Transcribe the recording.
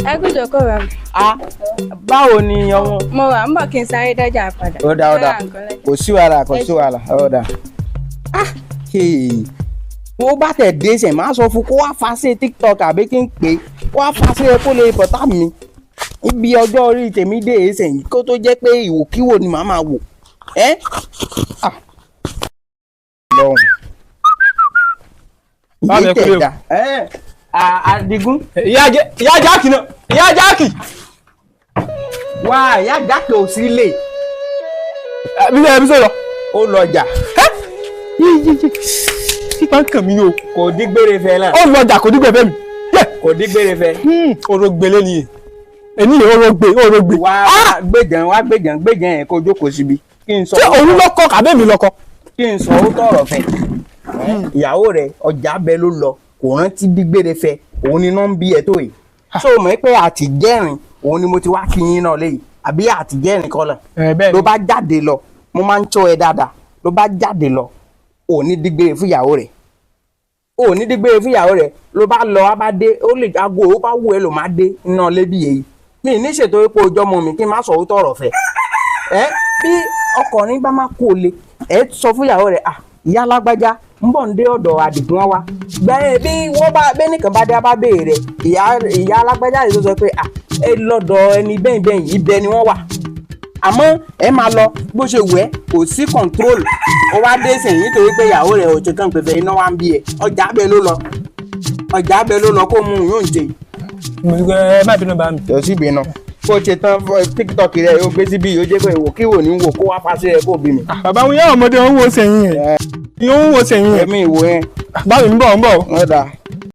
Ẹ kú ìjókòó rẹ. A báwo ni ọmọ. Mo wà ń bọ̀, kí n sáré dọ́jà padà. Ó dáa, ó dáa. Fẹ́ ra nǹkan lọ́jà. Kò sí wàhálà, kò sí wàhálà, ó dáa. Ah, bó bá tẹ̀ dé sẹ̀, máa sọ fún kó wá fa sí TikTok àbí kí n pè é kó wá fa sí ẹ kó lè bọ̀tá mi ibi ọjọ́ orí tèmi dé ẹsẹ̀ yìí, kó tó jẹ́ pé ìwòkíwò ni màá máa wò ẹ́. Ah. Lọ́hùn. Bá mi Ìyé kúlẹ̀ o. tẹ̀ dá ẹ́ Adigun. Ìyá Jáàkì náà, ìyá Jáàkì. Wá, ìyá Jákè ò sí lè. Bí sọ bí sọ lọ. Ó lọjà. Yíyíyí pípa ń kàn mí o. Kò dígbére fẹ náà. Ó lọ ọjà, kò dígbẹ́ fẹ́ mi. Yẹ. Kò dígbére fẹ. Orogbe lé ni èní yìí, orogbe, orogbe. Wá gbẹ̀gàn, wá gbẹ̀gàn, gbẹ̀gàn yẹn, kó jókòó síbi kí n sọ. Ṣé òun lọkọ kàbẹ́ mi lọkọ? Kí n sọ ó tọrọ fẹ. Ìyàwó rẹ, ọjà bẹ ló lọ, kò rántí dígbére fẹ, òun ni iná ń bí ẹ tó yìí. So mọ̀ pé àtìjẹ́rìn òun ni mo ti wá kí yín náà léyìí, àbí àtìjẹ́rìn kọ́lá? Ẹ bẹ́ẹ̀. Ló bá jáde lọ, mo máa ń tọ́ ẹ dáadáa. Ló bá jáde lọ, ò ní dígbére fún ìyàwó rẹ̀, ò ní dígbére fún ìyàwó rẹ̀. Ló bá lọ, á bá dé, ó lè aago ó bá wù ẹ́ ló máa dé iná lébi yìí. Mi ní ṣètò epo ọjọ́ mọ́ mi kí n má sọ òótọ́ ọ̀rọ̀ fẹ́ ẹ. Bí ọkùnrin bá má kó o le, ẹ sọ fún ìyàwó rẹ̀, ah, ìyá alágbájá ń bọ̀ ń dé ọ̀dọ̀ Àdìgún wa gbẹ́yìn. Bí wọ́n bá bẹ́ẹ̀ nìkan bá dé, á bá béèrè ìyá alágbájá yìí, tó sọ pé ah, ẹ lọ́dọ̀ ẹni bẹ́ẹ̀ bẹ́ẹ̀ yìí, ibẹ̀ ni wọ́n wà. Àmọ́ ẹ máa lọ bó ṣe wù ẹ́, kò sí control. Ó wá dé sẹ́yìn nítorí pé ìyàwó rẹ̀ ò ṣe kàn pé fẹ́ iná wá ń bí ẹ. Ọjà abẹ ló lọ, ọjà abẹ ló lọ, kó mú un yóò ń jẹ. Mo ti gbẹ, ẹ má bínú bá mi. Yọ sí ìbínú kó o ṣe tán TikTok rẹ yóò gbé síbí, yóò jẹ́ pé ìwòkíwò ní wò, kó wá fásí rẹ kó bí mi. Bàbá wọn yá ọmọdé wọn ń wo sẹ́yìn ẹ̀, yóò ń wo sẹ́yìn ẹ̀. Ẹ̀mí ìwò yẹn. Bá mi ń bọ̀, ń bọ̀. Wọ́n dà.